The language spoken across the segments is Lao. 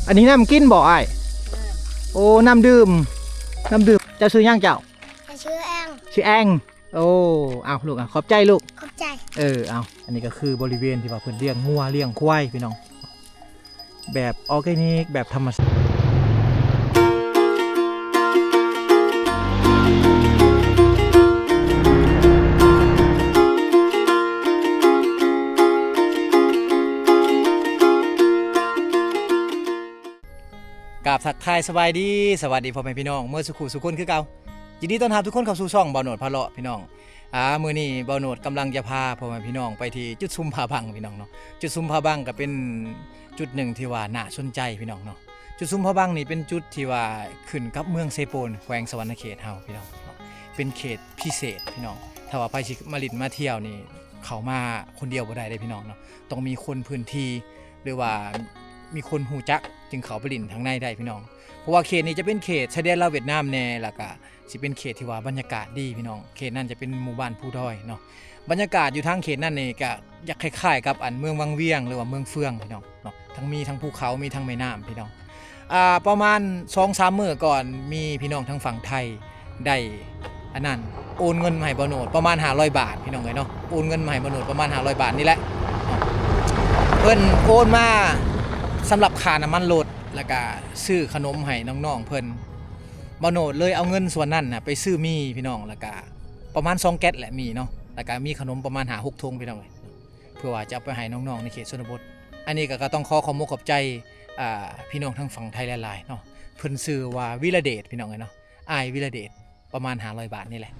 ອັນນີ້ນ້ຳກິນບໍ່ອ້າຍ? ແມ່ນ. ໂອ້ ນ້ຳດື່ມ ນ້ຳດື່ມ. ເຈົ້າຊື່ຫຍັງເຈົ້າ? ຂ້ອຍຊື່ແອງ. ຊື່ແອງ. ໂອ້ ເອົາລູກ ເອົາ ຂອບໃຈລູກ. ຂອບໃຈ. ເອີ ເອົາ ອັນນີ້ກໍຄືບໍລິເວນທີ່ວ່າເພິ່ນລ້ຽງງົວລ້ຽງຄວາຍພີ່ນ້ອງ. ແບບອໍແກນິກ ແບບທຳມະຊາດ. ກາບທັກທາຍສະບາຍດີ ສະຫວັດດີພໍ່ແມ່ພີ່ນ້ອງເໝິດສູ່ຄູ່ສູ່ຄົນຄືເກົ່າ. ຍິນດີຕ້ອນຮັບທຸກຄົນເຂົ້າສູ່ຊ່ອງບ່າວໂນດພາເລາະພີ່ນ້ອງ. ອາ ມື້ນີ້ບ່າວໂນດກຳລັງຈະພາພໍ່ແມ່ພີ່ນ້ອງໄປທີ່ຈຸດຊຸມຜາບັງພີ່ນ້ອງເນາະ. ຈຸດຊຸມຜາບັງກໍເປັນຈຸດໜຶ່ງທີ່ວ່າໜ້າສົນໃຈພີ່ນ້ອງເນາະ. ຈຸດຊຸມຜາບັງນີ້ເປັນຈຸດທີ່ວ່າຂຶ້ນກັບເມືອງເຊໂປນ ແຂວງສະຫວັນນະເຂດເຮົາພີ່ນ້ອງເນາະ. ເປັນເຂດພິເສດພີ່ນ້ອງ. ຖ້າວ່າໃຜຊິມາຫຼິ້ນມາທ່ຽວນີ້ ເຂົ້າມາຄົນດຽວບໍ່ໄດ້ເດ້ພີ່ນ້ອງເນາະ. ຕ້ອງມີຄົນພື້ນທີ່ ຫຼືວ່າມີຄົນຮູ້ຈັກ ຈຶ່ງເຂົ້າໄປຫຼິ້ນທາງໃນໄດ້ພີ່ນ້ອງ. ເພາະວ່າເຂດນີ້ຈະເປັນເຂດຊາຍແດນລາວຫວຽດນາມແດ່ ແລ້ວກະຊິເປັນເຂດທີ່ວ່າບັນຍາກາດດີພີ່ນ້ອງ. ເຂດນັ້ນຈະເປັນໝູ່ບ້ານພູທອຍເນາະ. ບັນຍາກາດຢູ່ທາງເຂດນັ້ນນີ້ກະຢາກຄ້າຍໆກັບອັນເມືອງວັງວຽງ ຫຼືວ່າເມືອງເຟືອງພີ່ນ້ອງເນາະ. ທັງມີທັງພູເຂົາ ມີທັງແມ່ນ້ຳພີ່ນ້ອງ. ອ່າ ປະມານສອງສາມມື້ກ່ອນ ມີພີ່ນ້ອງທາງຝັ່ງໄທໄດ້ອັນນັ້ນ ໂອນເງິນມາໃຫ້ບ່າວໂນດປະມານຫ້າຮ້ອຍບາດພີ່ນ້ອງເອີຍເນາະ. ໂອນເງິນມາໃຫ້ບ່າວໂນດປະມານຫ້າຮ້ອຍບາດນີ້ແຫຼະ. ເພິ່ນໂອນມາສຳລັບຄ່ານ້ຳມັນລົດ ແລ້ວກະຊື້ຂະໜົມໃຫ້ນ້ອງໆເພິ່ນ. ບ່າວໂນດເລີຍເອົາເງິນສ່ວນນັ້ນນະໄປຊື້ໝີ່ພີ່ນ້ອງ ແລ້ວກະປະມານສອງແກັດແຫຼະໝີ່ເນາະ. ແລ້ວກະມີຂະໜົມປະມານຫ້າຫົກຖົງພີ່ນ້ອງເອີຍ ເພື່ອວ່າຈະເອົາໄປໃຫ້ນ້ອງໆໃນເຂດຊົນນະບົດ. ອັນນີ້ກໍ ກໍຕ້ອງຂໍຂອບອົກຂອບໃຈ ອ່າ ພີ່ນ້ອງທາງຝັ່ງໄທຫຼາຍໆເນາະ. ເພິ່ນຊື່ວ່າວິລະເດດພີ່ນ້ອງເອີຍເນາະ. ອ້າຍວິລະເດດ ປະມານຫ້າຮ້ອຍບາດນີ້ແຫຼະ.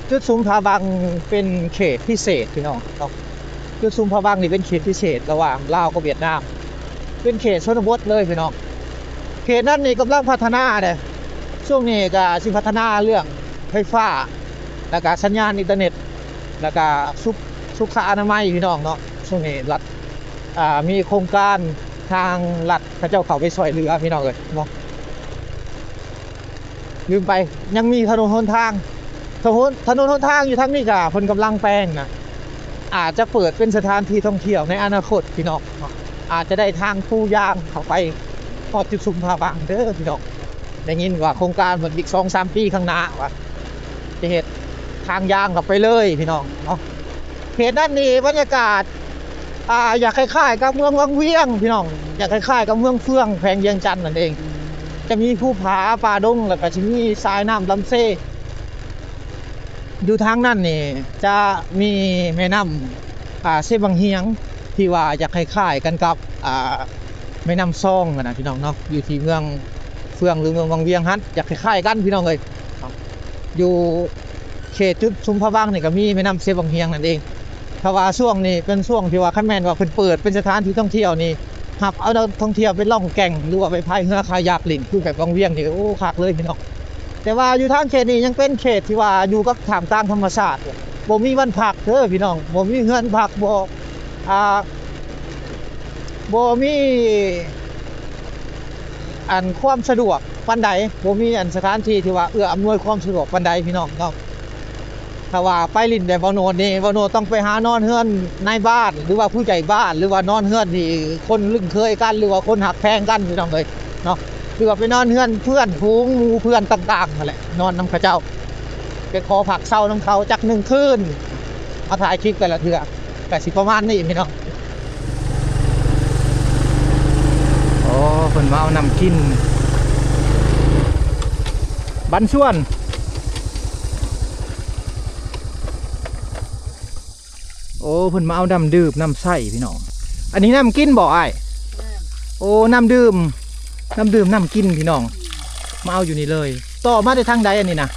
ຈຸດຊຸມຜາບັງເປັນເຂດພິເສດພີ່ນ້ອງເນາະ. ຈຸດຊຸມຜາບັງນີ້ເປັນເຂດພິເສດລະຫວ່າງລາວກັບຫວຽດນາມ ເປັນເຂດຊົນນະບົດເລີຍພີ່ນ້ອງ. ເຂດນັ້ນນີ້ກຳລັງພັດທະນາເດ້. ຊ່ວງນີ້ກະຊິພັດທະນາເລື່ອງໄຟຟ້າ ແລ້ວກະສັນຍານອິນເຕີເນັດ ແລ້ວກະສຸກ ສຸຂະອະນາໄມພີ່ນ້ອງເນາະ. ຊ່ວງນີ້ລັດ ອ່າ ມີໂຄງການທາງລັດເຂົາເຈົ້າເຂົ້າໄປຊ່ວຍເຫຼືອພີ່ນ້ອງເອີຍເນາະ. ລືມໄປ ຍັງມີຖະໜົນຫົນທາງ ຖະໜົນ ຖະໜົນຫົນທາງຢູ່ທາງນີ້ກະເພິ່ນກຳລັງແປງນະ. ອາດຈະເປີດເປັນສະຖານທີ່ທ່ອງທ່ຽວໃນອະນາຄົດພີ່ນ້ອງເນາະ. ອາດຈະໄດ້ທາງປູຢາງເຂົ້າໄປຮອດຈຸດຊຸມຜາບັງເດີພີ່ນ້ອງ. ໄດ້ຍິນວ່າໂຄງການເພິ່ນອີກສອງສາມປີຂ້າງໜ້າວ່າຈະເຮັດທາງຢາງເຂົ້າໄປເລີຍພີ່ນ້ອງເນາະ. ເຂດນັ້ນນີ້ບັນຍາກາດ ອ່າ ຢາກຄ້າຍໆກັບເມືອງວັງວຽງພີ່ນ້ອງ ຢາກຄ້າຍໆກັບເມືອງເຟືອງ ແຂວງວຽງຈັນນັ້ນເອງ. ຈະມີພູຜາປ່າດົງ ແລ້ວກໍຊິມີສາຍນ້ຳລຳເຊ. ຢູ່ທາງນັ້ນນີ້ຈະມີແມ່ນ້ຳ ອ່າ ເຊບັງຮຽງ ທີ່ວ່າຈະຄ້າຍໆກັນກັບ ອ່າ ແມ່ນ້ຳຊອງຫັ້ນນະພີ່ນ້ອງເນາະ. ຢູ່ທີ່ເມືອງເຟືອງ ຫຼື ເມືອງວັງວຽງຫັ້ນ ຈະຄ້າຍໆກັນພີ່ນ້ອງເອີຍ. ຢູ່ເຂດຈຸດຊຸມຜາບັງນີ້ກໍມີແມ່ນ້ຳເຊບັງຮຽງນັ້ນເອງ. ຖ້າວ່າຊ່ວງນີ້ເປັນຊ່ວງທີ່ວ່າ ຄັນແມ່ນວ່າເພິ່ນເປີດເປັນສະຖານທີ່ທ່ອງທ່ຽວນີ້ ຮັບເອົານັກທ່ອງທ່ຽວໄປລ່ອງແກ່ງ ຫຼືວ່າໄປພາຍເຮືອຄາຍັກຫຼິ້ນ ຄືແບບວັງວຽງນີ້ ໂອ້ ຄັກເລີຍພີ່ນ້ອງ. ແຕ່ວ່າຢູ່ທາງເຂດນີ້ຍັງເປັນເຂດທີ່ວ່າຢູ່ກັບທ່າມກາງທຳມະຊາດ ບໍ່ມີບ້ານພັກເດີພີ່ນ້ອງ ບໍ່ມີເຮືອນພັກ ບໍ່ ອ່າ ບໍ່ມີ ອັນ ຄວາມສະດວກປານໃດ ບໍ່ມີ ອັນ ສະຖານທີ່ທີ່ວ່າເອື້ອອຳນວຍຄວາມສະດວກປານໃດພີ່ນ້ອງເນາະ. ຖ້າວ່າໄປຫຼິ້ນແບບບ່າວໂນດນີ້ ບ່າວໂນດຕ້ອງໄປຫານອນເຮືອນນາຍບ້ານ ຫຼືວ່າຜູ້ໃຫຍ່ບ້ານ ຫຼືວ່ານອນເຮືອນທີ່ຄົນລຶ້ງເຄີຍກັນ ຫຼືວ່າຄົນຮັກແພງກັນພີ່ນ້ອງເອີຍເນາະ. ຫຼືວ່າໄປນອນເຮືອນເພື່ອນຝູງໝູ່ເພື່ອນຕ່າງໆຫັ້ນແຫຼະ ນອນນຳເຂົາເຈົ້າ ໄປຂໍພັກເຊົານຳເຂົາຈັກໜຶ່ງຄືນ ມາຖ່າຍຄລິບແຕ່ລະເທື່ອ ກະຊິປະມານນີ້ພີ່ນ້ອງ. ໂອ້ ເພິ່ນມາເອົານ້ຳກິນ ບັນຊວນ. ໂອ້ ເພິ່ນມາເອົານ້ຳດື່ມນ້ຳໃຊ້ພີ່ນ້ອງ. ອັນນີ້ນ້ຳກິນບໍ່ອ້າຍ? ແມ່ນ. ໂອ້ ນ້ຳດື່ມ ນ້ຳດື່ມນ້ຳກິນພີ່ນ້ອງ ມາເອົາຢູ່ນີ້ເລີຍ. ຕໍ່ມາແຕ່ທາງໃດອັນນີ້ນະ?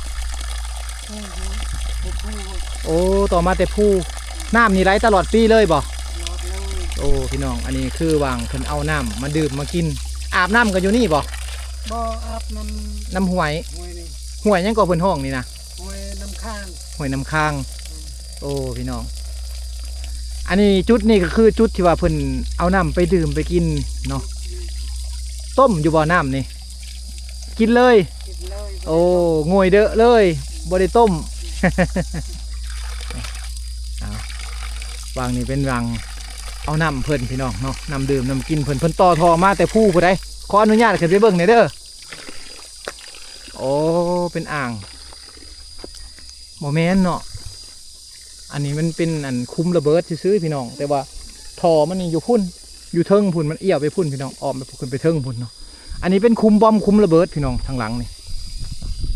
ໂອ້ ຕໍ່ມາແຕ່ພູ. ນ້ຳນີ້ໄຫຼຕະຫຼອດປີເລີຍບໍ່? ຕະຫຼອດເລີຍ. ໂອ້ ພີ່ນ້ອງ ອັນນີ້ຄືວ່າງເພິ່ນເອົານ້ຳມາດື່ມມາກິນ. ອາບນ້ຳກໍຢູ່ນີ້ບໍ່? ບໍ່ ອາບນ້ຳ ນ້ຳຫ້ວຍ. ຫ້ວຍນີ້ ຫ້ວຍຫຍັງກໍເພິ່ນຮ້ອງນີ້ນະ? ຫ້ວຍນ້ຳຄ້າງ. ຫ້ວຍນ້ຳຄ້າງ. ອືມ. ໂອ້ ພີ່ນ້ອງ ອັນນີ້ຈຸດນີ້ກໍຄືຈຸດທີ່ວ່າເພິ່ນເອົານ້ຳໄປດື່ມໄປກິນເນາະ. ອືມ. ຕົ້ມຢູ່ບໍ່ນ້ຳນີ້? ກິນເລີຍ? ກິນເລີຍ. ໂອ້ ງ່ວຍເດີເລີຍ. ບໍ່ໄດ້ຕົ້ມ. ເອົາ ວາງນີ້ເປັນວາງເອົານ້ຳເພິ່ນພີ່ນ້ອງເນາະ ນ້ຳດື່ມນ້ຳກິນເພິ່ນ ເພິ່ນຕໍ່ທໍ່ມາແຕ່ພູພຸ້ນໃດ໋. ຂໍອະນຸຍາດຂຶ້ນໄປເບິ່ງແດ່ເດີ. ໂອ້ ເປັນອ່າງ ບໍ່ແມ່ນເນາະ ອັນນີ້ມັນເປັນອັນຂຸມລະເບີດຊື່ໆ ພີ່ນ້ອງ ແຕ່ວ່າທໍ່ມັນນີ້ຢູ່ພຸ້ນ ຢູ່ເທິງພຸ້ນ ມັນອ້ຽວໄປພຸ້ນພີ່ນ້ອງ ອ້ອມໄປພຸ້ນ ຂຶ້ນໄປເທິງພຸ້ນເນາະ. ອັນນີ້ເປັນຂຸມບອມຂຸມລະເບີດພີ່ນ້ອງ ທາງຫຼັງນີ້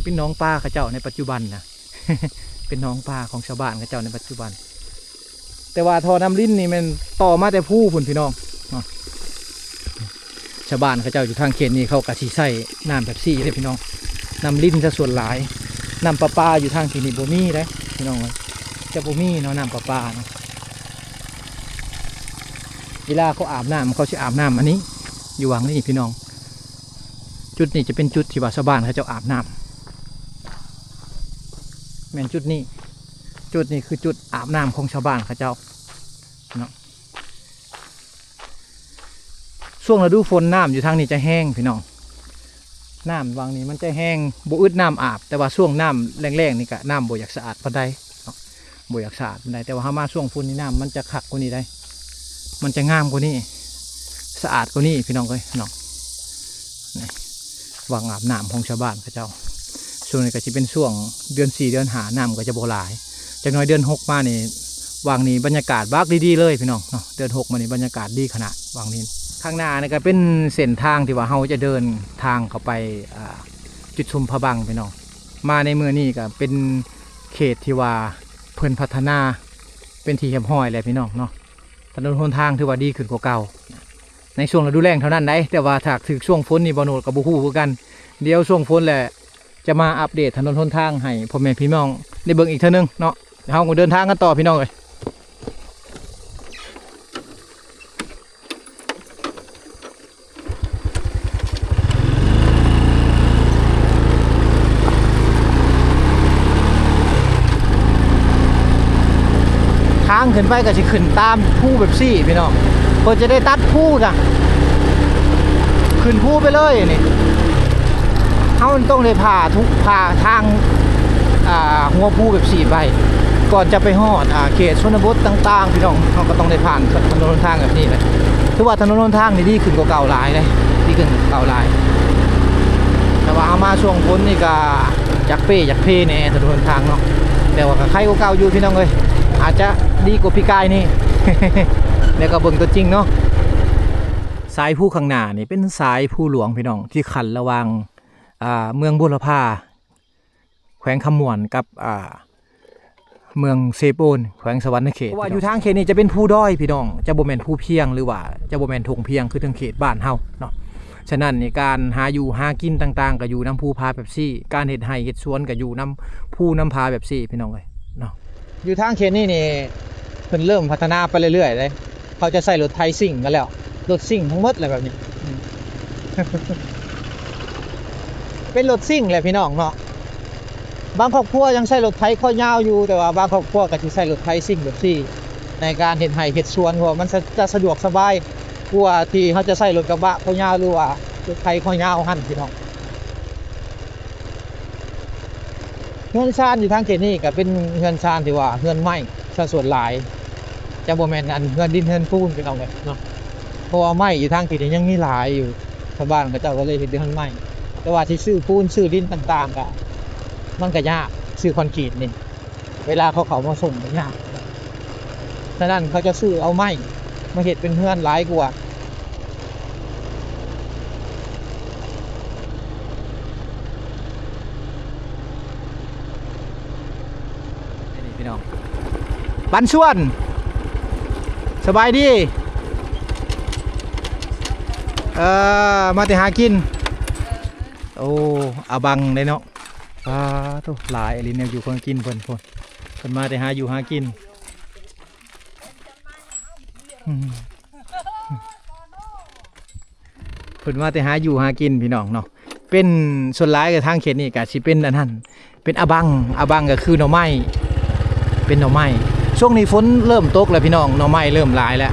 ເປັນໜອງປາເຂົາເຈົ້າໃນປັດຈຸບັນນະ ເປັນໜອງປາຂອງຊາວບ້ານເຂົາເຈົ້າໃນປັດຈຸບັນ. ແຕ່ວ່າທໍ່ນ້ຳລິນນີ້ແມ່ນຕໍ່ມາແຕ່ພູພຸ້ນພີ່ນ້ອງເນາະ. ຊາວບ້ານເຂົາເຈົ້າຢູ່ທາງເຂດນີ້ເຂົາກະຊິໃຊ້ນ້ຳແບບຊີ້ເດ້ພີ່ນ້ອງ ນ້ຳລິນຊະສ່ວນຫຼາຍ. ນ້ຳປະປາຢູ່ທາງທີ່ນີ້ບໍ່ມີເດ້ພີ່ນ້ອງເອີຍ ຈະບໍ່ມີເນາະ ນ້ຳປະປາເນາະ. ເວລາເຂົາອາບນ້ຳ ເຂົາຊິອາບນ້ຳອັນນີ້ ຢູ່ຫວ່າງນີ້ພີ່ນ້ອງ. ຈຸດນີ້ຈະເປັນຈຸດທີ່ວ່າຊາວບ້ານເຂົາເຈົ້າອາບນ້ຳ ແມ່ນຈຸດນີ້ ຈຸດນີ້ຄືຈຸດອາບນ້ຳຂອງຊາວບ້ານເຂົາເຈົ້າເນາະ. ຊ່ວງລະດູຝົນນ້ຳຢູ່ທາງນີ້ຈະແຫ້ງພີ່ນ້ອງ ນ້ຳຫວ່າງນີ້ມັນຈະແຫ້ງ ບໍ່ອຶດນ້ຳອາບ. ແຕ່ວ່າຊ່ວງນ້ຳແລ້ງໆນີ້ກະນ້ຳບໍ່ຢາກສະອາດປານໃດເນາະ ບໍ່ຢາກສະອາດປານໃດ. ແຕ່ວ່າເຮົາມາຊ່ວງຝົນນີ້ ນ້ຳມັນຈະຄັກກວ່ານີ້ໄດ໋ ມັນຈະງາມກວ່ານີ້ ສະອາດກວ່ານີ້ພີ່ນ້ອງເອີຍເນາະ. ນີ້ ຫວ່າງອາບນ້ຳຂອງຊາວບ້ານເຂົາເຈົ້າ. ຊ່ວງນີ້ກະຊິເປັນຊ່ວງເດືອນສີ່ເດືອນຫ້າ ນ້ຳກະຈະບໍ່ຫຼາຍ. ຈັກໜ້ອຍເດືອນຫົກມານີ້ ຫວ່າງນີ້ບັນຍາກາດບັກດີໆເລີຍພີ່ນ້ອງເນາະ ເດືອນຫົກມານີ້ບັນຍາກາດດີຂະໜາດຫວ່າງນີ້. ຂ້າງໜ້ານີ້ກະເປັນເສັ້ນທາງທີ່ວ່າເຮົາຈະເດີນທາງເຂົ້າໄປ ອ່າ ຈຸດຊຸມພະບັງພີ່ນ້ອງ. ມາໃນມື້ນີ້ກະເປັນເຂດທີ່ວ່າເພິ່ນພັດທະນາເປັນທີ່ຮຽບຮ້ອຍແລ້ວພີ່ນ້ອງເນາະ. ຖະໜົນຫົນທາງຖືວ່າດີຂຶ້ນກວ່າເກົ່າ ໃນຊ່ວງລະດູແລ້ງເທົ່ານັ້ນໃດ໋ ແຕ່ວ່າຖ້າຖືກຊ່ວງຝົນນີ້ ບ່າວໂນດກະບໍ່ຮູ້ຄືກັນ. ດຽວຊ່ວງຝົນແຫຼະ ຈະມາອັບເດດຖະໜົນຫົນທາງໃຫ້ພໍ່ແມ່ພີ່ນ້ອງໄດ້ເບິ່ງອີກເທື່ອໜຶ່ງເນາະ. ເຮົາກໍເດີນທາງກັນຕໍ່ພີ່ນ້ອງເອີຍ. ທາງຂຶ້ນໄປກໍຊິຂຶ້ນຕາມພູແບບຊີ້ພີ່ນ້ອງ ເພິ່ນຈະໄດ້ຕັດພູນະ ຂຶ້ນພູໄປເລີຍນີ້. ເຮົາຕ້ອງໄດ້ຜ່າທຸກ ຜ່າທາງ ອ່າ ຫົວພູແບບຊີ້ໄປ ກ່ອນຈະໄປຮອດ ອ່າ ເຂດຊົນນະບົດຕ່າງໆ ພີ່ນ້ອງ ເຮົາກໍຕ້ອງໄດ້ຜ່ານຖະໜົນຫົນທາງແບບນີ້ແຫຼະ. ຖືວ່າຖະໜົນຫົນທາງນີ້ດີຂຶ້ນກວ່າເກົ່າຫຼາຍເດ້ ດີຂຶ້ນກວ່າເກົ່າຫຼາຍ. ແຕ່ວ່າເຮົາມາຊ່ວງຝົນນີ້ກໍຈັກເປຈັກເພແດ່ຖະໜົນຫົນທາງເນາະ ແຕ່ວ່າກໍໄຄກວ່າເກົ່າຢູ່ພີ່ນ້ອງເອີຍ ອາດຈະດີກວ່າປີກາຍນີ້ ແລ້ວກໍເບິ່ງຕົວຈິງເນາະ. ສາຍພູຂ້າງໜ້ານີ້ເປັນສາຍພູຫຼວງພີ່ນ້ອງ ທີ່ຂັ້ນລະຫວ່າງ ອ່າ ເມືອງບົວລະພາ ແຂວງຄຳມ່ວນ ກັບ ອ່າ ເມືອງເຊໂປນ ແຂວງສະຫວັນນະເຂດ. ເພາະວ່າຢູ່ທາງເຂດນີ້ຈະເປັນພູດອຍພີ່ນ້ອງ ຈະບໍ່ແມ່ນພູພຽງ ຫຼືວ່າຈະບໍ່ແມ່ນທົ່ງພຽງຄືທາງເຂດບ້ານເຮົາເນາະ. ສະນັ້ນນີ້ ການຫາຢູ່ຫາກິນຕ່າງໆ ກໍຢູ່ນຳພູຜາແບບຊີ້ ການເຮັດໄຮ່ເຮັດສວນກໍຢູ່ນຳພູນຳຜາແບບຊີ້ພີ່ນ້ອງເອີຍເນາະ. ຢູ່ທາງເຂດນີ້ນີ້ ເພິ່ນເລີ່ມພັດທະນາໄປເລື້ອຍໆເດ້ ເຂົາຈະໃຊ້ລົດໄຖຊິງກັນແລ້ວ ລົດຊິງທັງໝົດແຫຼະແບບນີ້ ເປັນລົດຊິງແຫຼະພີ່ນ້ອງເນາະ. ບາງຄອບຄົວຍັງໃຊ້ລົດໄຖຄໍຍາວຢູ່ ແຕ່ວ່າບາງຄອບຄົວກໍຊິໃຊ້ລົດໄຖຊິງແບບຊີ້ ໃນການເຮັດໄຮ່ເຮັດສວນ ເພາະວ່າມັນ ຈະສະດວກສະບາຍກວ່າທີ່ເຮົາຈະໃຊ້ລົດກະບະຄໍຍາວ ຫຼືວ່າລົດໄຖຄໍຍາວຫັ້ນພີ່ນ້ອງ. ເຮືອນຊານຢູ່ທາງເຂດນີ້ກໍເປັນເຮືອນຊານທີ່ວ່າເຮືອນໄມ້ຊະສ່ວນຫຼາຍ ຈະບໍ່ແມ່ນອັນເຮືອນດິນເຮືອນປູນພີ່ນ້ອງເອີຍເນາະ. ເພາະວ່າໄມ້ຢູ່ທາງເຂດນີ້ຍັງມີຫຼາຍຢູ່ ຊາວບ້ານເຂົາເຈົ້າກໍເລີຍເຮັດເຮືອນໄມ້ ແຕ່ວ່າຊິຊື້ປູນຊື້ດິນຕ່າງໆ ກໍມັນກໍຍາກ ຊື້ຄອນກຣີດນີ້ ເວລາເຂົາເຂົ້າມາສົ່ງກໍຍາກ ສະນັ້ນເຂົາຈະຊື້ເອົາໄມ້ມາເຮັດເປັນເຮືອນຫຼາຍກວ່າ. ນີ້ພີ່ນ້ອງ ບັນຊວນ ສະບາຍດີ ເອີ ມາແຕ່ຫາກິນ ໂອ້ ອາບັງເດ້ເນາະ. ປາໂທ້ ຫຼາຍອີ່ຫຼີແນວຢູ່ຂອງກິນເພິ່ນພຸ້ນ ເພິ່ນມາແຕ່ຫາຢູ່ຫາກິນ ອືມ ເພິ່ນມາແຕ່ຫາຢູ່ຫາກິນພີ່ນ້ອງເນາະ. ເປັນສ່ວນຫຼາຍກໍທາງເຂດນີ້ກໍຊິເປັນອັນນັ້ນ ເປັນອາບັງ ອາບັງກໍຄືໜໍ່ໄມ້ ເປັນໜໍ່ໄມ້. ຊ່ວງນີ້ຝົນເລີ່ມຕົກແລ້ວພີ່ນ້ອງ ໜໍ່ໄມ້ເລີ່ມຫຼາຍແລ້ວ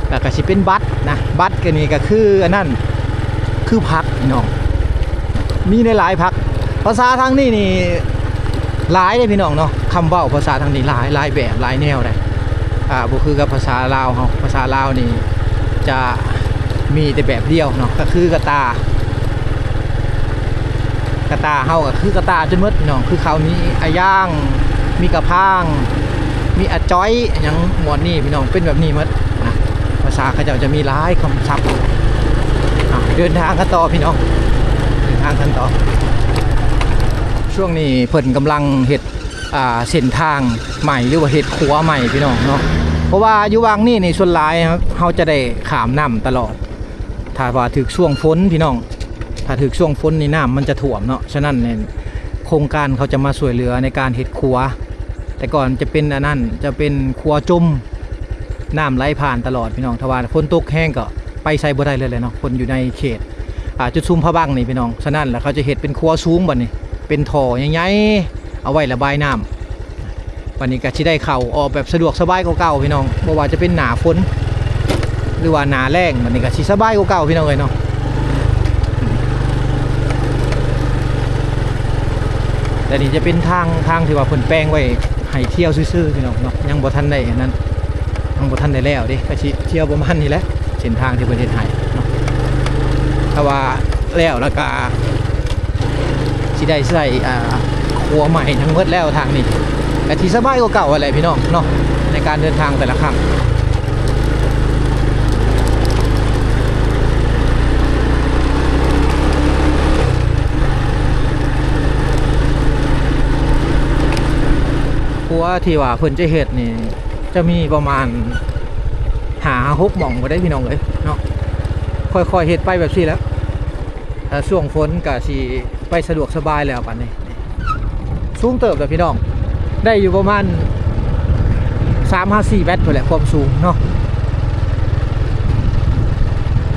ແລ້ວກໍຊິເປັນບັດນະ ບັດກໍນີ້ກໍຄືອັນນັ້ນ ຄືຜັກພີ່ນ້ອງ ມີຫຼາຍໆຜັກ. ພາສາທາງນີ້ນີ້ ຫຼາຍເດ້ພີ່ນ້ອງເນາະ, ຄຳເວົ້າພາສາທາງນີ້ຫຼາຍ ຫຼາຍແບບຫຼາຍແນວເດ້. ອ່າ ບໍ່ຄືກັບພາສາລາວເຮົາ, ພາສາລາວນີ້ຈະມີແຕ່ແບບດຽວເນາະ, ກໍຄືກະຕ່າ. ກະຕ່າເຮົາກໍຄືກະຕ່າຈົນໝົດພີ່ນ້ອງ, ຄືເຂົາມີອາຍ່າງ, ມີກະພາງ, ມີອາຈ້ອຍ ຫຍັງໝວດນີ້ພີ່ນ້ອງ, ເປັນແບບນີ້ໝົດນະ. ພາສາເຂົາເຈົ້າຈະມີຫຼາຍຄຳສັບ. ອ່ະ ເດີນທາງກັນຕໍ່ພີ່ນ້ອງ, ເດີນທາງກັນຕໍ່. ຊ່ວງນີ້ເພິ່ນກຳລັງເຮັດ ອ່າ ເສັ້ນທາງໃໝ່ ຫຼືວ່າເຮັດຂົວໃໝ່ພີ່ນ້ອງເນາະ. ເພາະວ່າຢູ່ຫວ່າງນີ້ນີ້ ສ່ວນຫຼາຍເຮົາຈະໄດ້ຂ້າມນ້ຳຕະຫຼອດ ຖ້າວ່າຖືກຊ່ວງຝົນພີ່ນ້ອງ, ຖ້າຖືກຊ່ວງຝົນນີ້ນ້ຳມັນຈະຖ້ວມເນາະ. ສະນັ້ນນີ້ໂຄງການເຂົາຈະມາຊ່ວຍເຫຼືອໃນການເຮັດຂົວ. ແຕ່ກ່ອນຈະເປັນອັນນັ້ນ ຈະເປັນຂົວຈົມ, ນ້ຳໄຫຼຜ່ານຕະຫຼອດພີ່ນ້ອງ. ຖ້າວ່າຝົນຕົກແຮງກໍໄປໃສບໍ່ໄດ້ເລີຍແຫຼະເນາະ, ຄົນຢູ່ໃນເຂດ ອ່າ ຈຸດຊຸມພະບັງນີ້ພີ່ນ້ອງ. ສະນັ້ນລະເຂົາຈະເຮັດເປັນຂົວສູງບັດນີ້, ເປັນທໍ່ໃຫຍ່ໆ ເອົາໄວ້ລະບາຍນ້ຳ. ບັດນີ້ກໍຊິໄດ້ເຂົ້າອອກແບບສະດວກສະບາຍກວ່າເກົ່າພີ່ນ້ອງ, ບໍ່ວ່າຈະເປັນໜ້າຝົນ ຫຼືວ່າໜ້າແລ້ງ, ບັດນີ້ກໍຊິສະບາຍກວ່າເກົ່າພີ່ນ້ອງເອີຍເນາະ. ແຕ່ນີ້ຈະເປັນທາງ ທາງທີ່ວ່າເພິ່ນແປງໄວ້ໃຫ້ທ່ຽວຊື່ໆພີ່ນ້ອງເນາະ, ຍັງບໍ່ທັນໄດ້ອັນນັ້ນ ຍັງບໍ່ທັນໄດ້ແລ້ວເດ້, ກໍຊິທ່ຽວປະມານນີ້ແຫຼະ ເສັ້ນທາງທີ່ເພິ່ນເຮັດໃຫ້ເນາະ. ຖ້າວ່າແລ້ວ ແລ້ວກໍຊິໄດ້ໃຊ້ ອ່າ ຂົວໃໝ່ທັງໝົດແລ້ວທາງນີ້, ກໍຊິສະບາຍກວ່າເກົ່າຫັ້ນແຫຼະພີ່ນ້ອງເນາະ ໃນການເດີນທາງແຕ່ລະຄັ້ງ. ຂົວທີ່ວ່າເພິ່ນຈະເຮັດນີ້ ຈະມີປະມານຫ້າຫົກໝ່ອງພຸ້ນເດ້ພີ່ນ້ອງເອີຍເນາະ. ຄ່ອຍໆເຮັດໄປແບບຊີ້ແຫຼະ, ຖ້າຊ່ວງຝົນກໍຊິໄປສະດວກສະບາຍແລ້ວບັດນີ້. ສູງເຕີບແລ້ວພີ່ນ້ອງ, ໄດ້ຢູ່ປະມານສາມຫາສີ່ແມັດພຸ້ນແຫຼະ ຄວາມສູງເນາະ.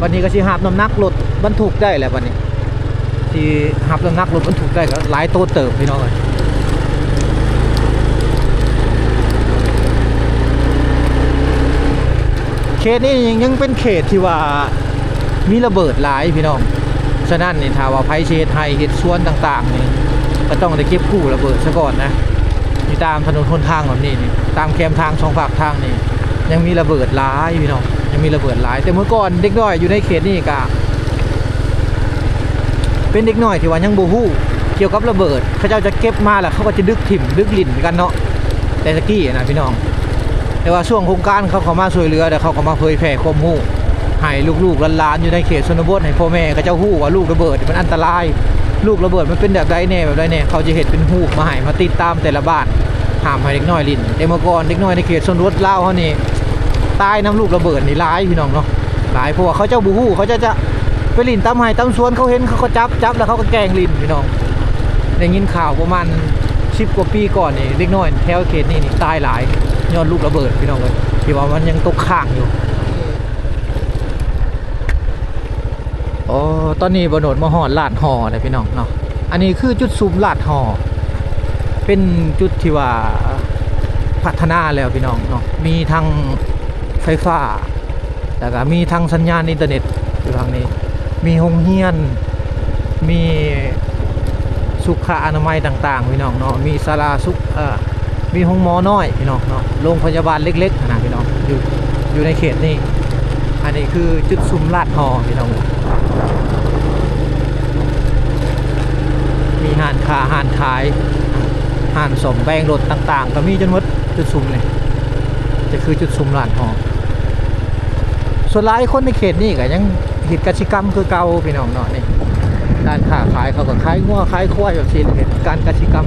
ບັດນີ້ກໍຊິຮັບນ້ຳໜັກລົດບັນທຸກໄດ້ແລ້ວບັດນີ້. ທີ່ຮັບນ້ຳໜັກລົດບັນທຸກໄດ້ກໍຫຼາຍໂຕເຕີບພີ່ນ້ອງເອີຍ. ເຂດນີ້ຍັງເປັນເຂດທີ່ວ່າມີລະເບີດຫຼາຍພີ່ນ້ອງ. ສະນັ້ນນີ້ ຖ້າວ່າໃຜຊິເຮັດໄຮ່ເຮັດສວນຕ່າງໆນີ້ ກໍຕ້ອງໄດ້ເກັບກູ້ລະເບີດຊະກ່ອນນະ. ຢູ່ຕາມຖະໜົນຫົນທາງແບບນີ້ນີ້ ຕາມແຄມທາງສອງຟາກທາງນີ້ ຍັງມີລະເບີດຫຼາຍພີ່ນ້ອງ, ຍັງມີລະເບີດຫຼາຍ. ແຕ່ເມື່ອກ່ອນເດັກນ້ອຍຢູ່ໃນເຂດນີ້ກະ ເປັນເດັກນ້ອຍທີ່ວ່າຍັງບໍ່ຮູ້ກ່ຽວກັບລະເບີດ, ເຂົາເຈົ້າຈະເກັບມາແລ້ວເຂົາກໍຈະດຶກຖິ້ມ ດຶກຫຼິ້ນກັນເນາະ ແຕ່ຕະກີ້ນະພີ່ນ້ອງ. ແຕ່ວ່າຊ່ວງໂຄງການເຂົາເຂົ້າມາຊ່ວຍເຫຼືອ ແລ້ວເຂົາກໍມາເຜີຍແຜ່ຄວາມຮູ້ໃຫ້ລູກໆຫຼານໆຢູ່ໃນເຂດຊົນນະບົດ, ໃຫ້ພໍ່ແມ່ເຂົາເຈົ້າຮູ້ວ່າລູກລະເບີດມັນອັນຕະລາຍ, ລູກລະເບີດມັນເປັນແບບໃດແດ່ ແບບໃດແດ່. ເຂົາຈະເຮັດເປັນຮູບມາໃຫ້ ມາຕິດຕາມແຕ່ລະບ້ານ, ຫ້າມໃຫ້ເດັກນ້ອຍຫຼິ້ນ. ແຕ່ເມື່ອກ່ອນເດັກນ້ອຍໃນເຂດຊົນນະບົດລາວເຮົານີ້ ຕາຍນຳລູກລະເບີດນີ້ຫຼາຍພີ່ນ້ອງເນາະ, ຫຼາຍ. ເພາະວ່າເຂົາເຈົ້າບໍ່ຮູ້, ເຂົາເຈົ້າຈະໄປຫຼິ້ນຕາມໄຮ່ຕາມສວນ, ເຂົາເຫັນເຂົາກໍຈັບ, ຈັບແລ້ວເຂົາກໍແກ່ງຫຼິ້ນພີ່ນ້ອງ. ໄດ້ຍິນຂ່າວປະມານສິບກວ່າປີກ່ອນນີ້ ເດັກນ້ອຍແຖວເຂດນີ້ນີ້ຕາຍຫຼາຍ ຍ້ອນລູກລະເບີດພີ່ນ້ອງເອີຍ, ທີ່ວ່າມັນຍັງຕົກຄ້າງຢູ່. ອໍ ຕອນນີ້ບ່າວໂນດມາຮອດລາດຫໍ່ແລ້ວພີ່ນ້ອງເນາະ. ອັນນີ້ຄືຈຸດຊຸມລາດຫໍ່, ເປັນຈຸດທີ່ວ່າພັດທະນາແລ້ວພີ່ນ້ອງເນາະ, ມີທັງໄຟຟ້າ ແລ້ວກໍມີທັງສັນຍານອິນເຕີເນັດຢູ່ທາງນີ້, ມີໂຮງຮຽນ, ມີສຸຂະອະນາໄມຕ່າງໆ ພີ່ນ້ອງເນາະ, ມີສາລາສຸກ ເອີ ມີໂຮງໝໍນ້ອຍພີ່ນ້ອງເນາະ, ໂຮງພະຍາບານເລັກໆຫັ້ນນະພີ່ນ້ອງ ຢູ່ ຢູ່ໃນເຂດນີ້. ອັນນີ້ຄືຈຸດຊຸມລາດຫໍ່ພີ່ນ້ອງ, ມີຮ້ານຄ້າຮ້ານຂາຍ ຮ້ານສ້ອມແປງລົດຕ່າງໆ ກໍມີຈົນໝົດ. ຈຸດຊຸມນີ້ຈະຄືຈຸດຊຸມລາດຫໍ່. ສ່ວນຫຼາຍຄົນໃນເຂດນີ້ກໍຍັງເຮັດກະສິກຳຄືເກົ່າພີ່ນ້ອງເນາະ, ນີ້ ການຄ້າຂາຍເຂົາກໍຂາຍງົວຂາຍຄວາຍແບບຊີ້ແຫຼະ, ເຮັດການກະສິກຳ.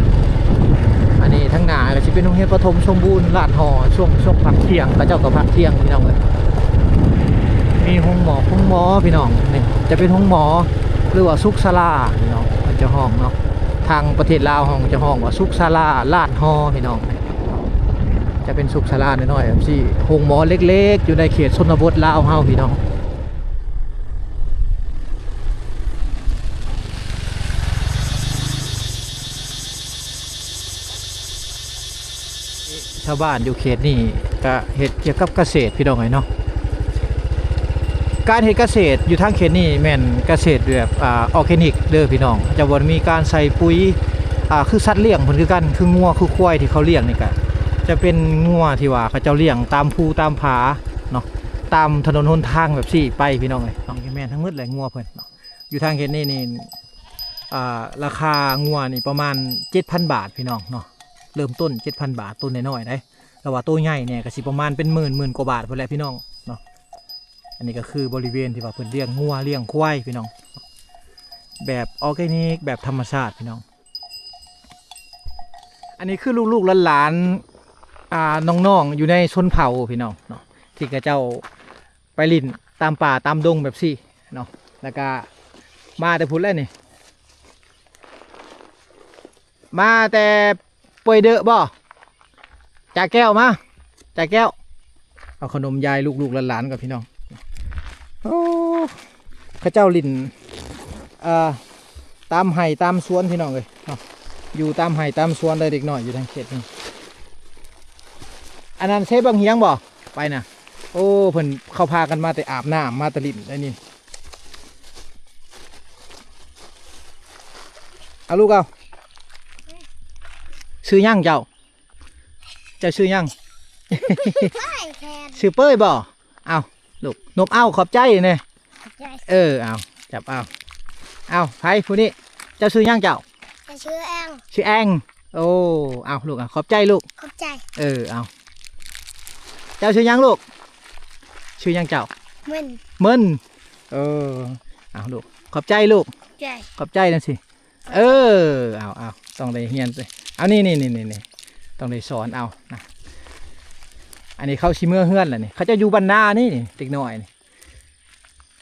ອັນນີ້ທາງໜ້າກໍຊິເປັນໂຮງຮຽນປະຖົມສົມບູນລາດຫໍ່, ຊ່ວງ ຊ່ວງພັກທ່ຽງ ເຂົາເຈົ້າກໍພັກທ່ຽງພີ່ນ້ອງເອີຍ. ມີໂຮງໝໍ ໂຮງໝໍພີ່ນ້ອງ, ນີ້ຈະເປັນໂຮງໝໍ ຫຼືວ່າສຸກສາລາພີ່ນ້ອງ ເພິ່ນຈະຮ້ອງເນາະ, ທາງປະເທດລາວເຮົາຈະຮ້ອງວ່າສຸກສາລາລາດຫໍ່ພີ່ນ້ອງ. ຈະເປັນສຸກສາລານ້ອຍໆແບບຊີ້, ໂຮງໝໍເລັກໆ ຢູ່ໃນເຂດຊົນນະບົດລາວເຮົາພີ່ນ້ອງ. ຊາວບ້ານຢູ່ເຂດນີ້ກະເຮັດກ່ຽວກັບກະເສດພີ່ນ້ອງເອີຍເນາະ. ການເຮັດກະເສດຢູ່ທາງເຂດນີ້ແມ່ນກະເສດແບບ ອ່າ ອໍແກນິກເດີພີ່ນ້ອງ, ຈະບໍ່ມີການໃສ່ປຸຍ ອ່າ ຄືສັດລ້ຽງເພິ່ນຄືກັນ ຄືງົວຄືຄວາຍທີ່ເຂົາລ້ຽງນີ້ກະຈະເປັນງົວທີ່ວ່າເຂົາເຈົ້າລ້ຽງຕາມພູຕາມຜາເນາະ ຕາມຖະໜົນຫົນທາງແບບຊີ້ໄປພີ່ນ້ອງເອີຍເນາະ. ນີ້ກະແມ່ນທັງໝົດແຫຼະງົວເພິ່ນເນາະ. ຢູ່ທາງເຂດນີ້ນີ້ ອ່າ ລາຄາງົວນີ້ປະມານເຈັດພັນບາດພີ່ນ້ອງເນາະ ເລີ່ມຕົ້ນເຈັດພັນບາດ ໂຕນ້ອຍໆເດ້ ແຕ່ວ່າໂຕໃຫຍ່ແດ່ກະຊິປະມານເປັນໝື່ນ ໝື່ນກວ່າບາດພຸ້ນແຫຼະພີ່ນ້ອງເນາະ. ອັນນີ້ກະຄືບໍລິເວນທີ່ວ່າເພິ່ນລ້ຽງງົວລ້ຽງຄວາຍພີ່ນ້ອງ ແບບອໍແກນິກ ແບບທຳມະຊາດພີ່ນ້ອງ. ອັນນີ້ຄືລູກໆຫຼານໆ ອ່າ ນ້ອງໆຢູ່ໃນຊົນເຜົ່າພີ່ນ້ອງເນາະ ທີ່ເຂົາເຈົ້າໄປຫຼິ້ນຕາມປ່າຕາມດົງແບບຊີ້ເນາະ ແລ້ວກະມາແຕ່ພຸ້ນແຫຼະນີ້ ມາແຕ່ປ່ວຍເດີະບໍ່? ຈາແກ້ວມາ ຈາແກ້ວ ເອົາຂະໜົມຢາຍລູກໆຫຼານໆກ່ອນພີ່ນ້ອງ. ໂອ້ ເຂົາເຈົ້າຫຼິ້ນ ເອີ ຕາມໄຮ່ຕາມສວນພີ່ນ້ອງເອີຍເນາະ ຢູ່ຕາມໄຮ່ຕາມສວນເລີຍເດັກນ້ອຍຢູ່ທາງເຂດນີ້. ອັນນັ້ນເຊບັກຫຽງບໍ່? ໄປນະ ໂອ້ ເພິ່ນເຂົາພາກັນມາແຕ່ອາບນ້ຳ ມາແຕ່ຫຼິ້ນໄດ໋ນີ້. ເອົາລູກເອົາ ຊື່ຫຍັງເຈົ້າ? ເຈົ້າຊື່ຫຍັງ? ເປີຍແທນ ຊື່ເປີຍບໍ່? ເອົາລູກ ນົບເອົາຂອບໃຈແດ່. ຂອບໃຈ ເອີ ເອົາ ຈັບເອົາ ເອົາ ໃຜຜູ້ນີ້? ເຈົ້າຊື່ຫຍັງເຈົ້າ? ຂ້ອຍຊື່ແອງ ຊື່ແອງ. ໂອ້ ເອົາລູກ ເອົາ ຂອບໃຈລູກ ຂອບໃຈ. ເອີ ເອົາ ເຈົ້າຊື່ຫຍັງລູກ? ຊື່ຫຍັງເຈົ້າ? ເມິນ ເມິນ. ເອີ ເອົາລູກ ຂອບໃຈລູກ ຂອບໃຈ ຂອບໃຈນຳຊິ. ເອີ ເອົາ ເອົາ ຕ້ອງໄດ້ຮຽນ ເອົາ ນີ້ໆໆ ຕ້ອງໄດ້ສອນເອົານະ. ອັນນີ້ເຂົາຊິເມືອເຮືອນແລ້ວນີ້ ເຂົາເຈົ້າຢູ່ບ້ານນານີ້ ນີ້ເດັກນ້ອຍນີ້.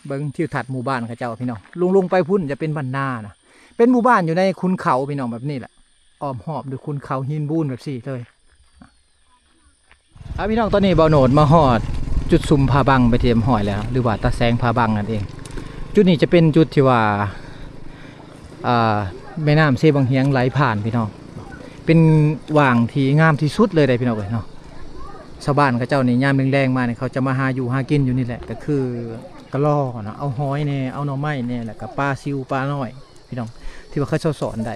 ເບິ່ງທິວທັດໝູ່ບ້ານເຂົາເຈົ້າພີ່ນ້ອງ ລົງ ລົງໄປພຸ້ນຈະເປັນບ້ານນານະ ເປັນໝູ່ບ້ານຢູ່ໃນຂຸນເຂົາພີ່ນ້ອງ ແບບນີ້ແຫຼະ ອ້ອມຮອບດ້ວຍຂຸນເຂົາຫີນບູນແບບຊີ້ເລີຍ. ອ່າ ພີ່ນ້ອງ ຕອນນີ້ບ່າວໂນດມາຮອດຈຸດຊຸມຜາບັງເປັນທີ່ຮຽບຮ້ອຍແລ້ວ ຫຼືວ່າຕາແສງຜາບັງນັ້ນເອງ. ຈຸດນີ້ຈະເປັນຈຸດທີ່ວ່າ ອ່າ ແມ່ນ້ຳເຊບັງຫຽງໄຫຼຜ່ານພີ່ນ້ອງ ເປັນຫວ່າງທີ່ງາມທີ່ສຸດເລີຍເດ້ພີ່ນ້ອງເອີຍເນາະ. ຊາວບ້ານເຂົາເຈົ້ານີ້ຍາມແລງໆມານີ້ ເຂົາຈະມາຫາຢູ່ຫາກິນຢູ່ນີ້ແຫຼະ ກະຄືກະລໍເນາະ ເອົາຫອຍແດ່ ເອົາໜໍ່ໄມ້ແດ່ ແລ້ວກະປາຊິວປານ້ອຍ ພີ່ນ້ອງ ທີ່ວ່າເຂົາເຈົ້າສອນໄດ້.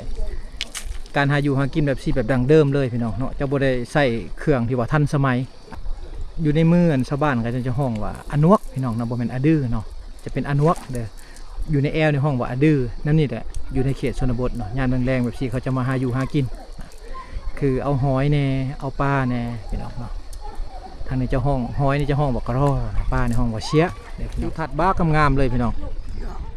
ການຫາຢູ່ຫາກິນແບບຊີ້ ແບບດັ້ງເດີມເລີຍພີ່ນ້ອງເນາະ ຈະບໍ່ໄດ້ໃຊ້ເຄື່ອງທີ່ວ່າທັນສະໄໝ. ຢູ່ໃນເມືອງຊາວບ້ານເຂົາເຈົ້າຈະຮ້ອງວ່າອານວກພີ່ນ້ອງເນາະ ບໍ່ແມ່ນອາດືເນາະ ຈະເປັນອານວກເດີ. ຢູ່ໃນແອວນີ້ຮ້ອງວ່າອາດື ນຳນີ້ແຫຼະ ຢູ່ໃນເຂດຊົນນະບົດເນາະ ຍາມແລງໆແບບຊີ້ເຂົາຈະມາຫາຢູ່ຫາກິນ ຄືເອົາຫອຍແດ່ ເອົາປາແດ່ພີ່ນ້ອງເນາະ. ທາງນີ້ຈະຮ້ອງ ຫອຍນີ້ຈະຮ້ອງວ່າກະລໍ ປານີ້ຮ້ອງວ່າເຊຍ. ທິວທັດບັກງາມໆເລີຍພີ່ນ້ອງ.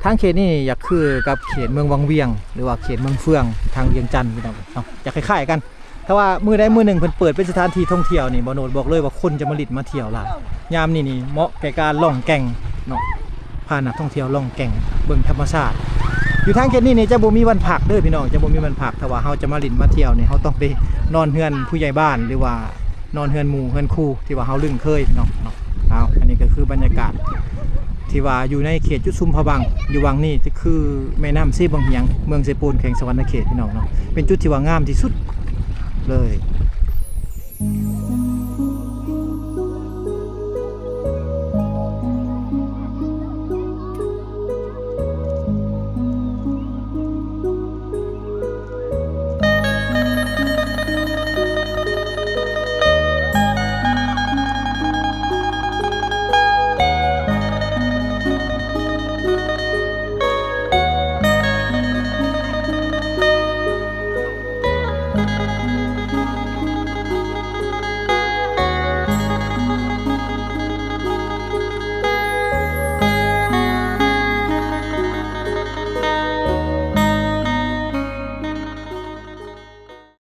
ທາງເຂດນີ້ຢາກຄືກັບເຂດເມືອງວັງວຽງ ຫຼືວ່າເຂດເມືອງເຟືອງທາງວຽງຈັນພີ່ນ້ອງເນາະ ຈະຄ້າຍໆກັນ. ຖ້າວ່າມື້ໃດມື້ໜຶ່ງເພິ່ນເປີດເປັນສະຖານທີ່ທ່ອງທ່ຽວນີ້ ບ່າວໂນດບອກເລີຍວ່າຄົນຈະມາຫຼິ້ນມາທ່ຽວຫຼາຍ. ຍາມນີ້ນີ້ເໝາະແກ່ການລ່ອງແກ່ງເນາະ ພານັກທ່ອງທ່ຽວລ່ອງແກ່ງ ເບິ່ງທຳມະຊາດ. ຢູ່ທາງເຂດນີ້ນີ້ຈະບໍ່ມີວັນພັກເດີພີ່ນ້ອງ ຈະບໍ່ມີວັນພັກ. ຖ້າວ່າເຮົາຈະມາຫຼິ້ນມາທ່ຽວນີ້ ເຮົາຕ້ອງໄປນອນເຮືອນຜູ້ໃຫຍ່ບ້ານ ຫຼືວ່າ ນອນເຮືອນໝູ່ເຮືອນຄູ່ທີ່ວ່າເຮົາລຶ້ງເຄີຍພີ່ນ້ອງເນາະ. ເອົາ ອັນນີ້ກະຄືບັນຍາກາດທີ່ວ່າຢູ່ໃນເຂດຈຸດຊຸມຜາບັງ ຢູ່ຫວ່າງນີ້ກະຄືແມ່ນ້ຳເຊບັງຫຽງ ເມືອງເຊໂປນ ແຂວງສະຫວັນນະເຂດພີ່ນ້ອງເນາະ. ເປັນຈຸດທີ່ວ່າງາມທີ່ສຸດເລີຍ.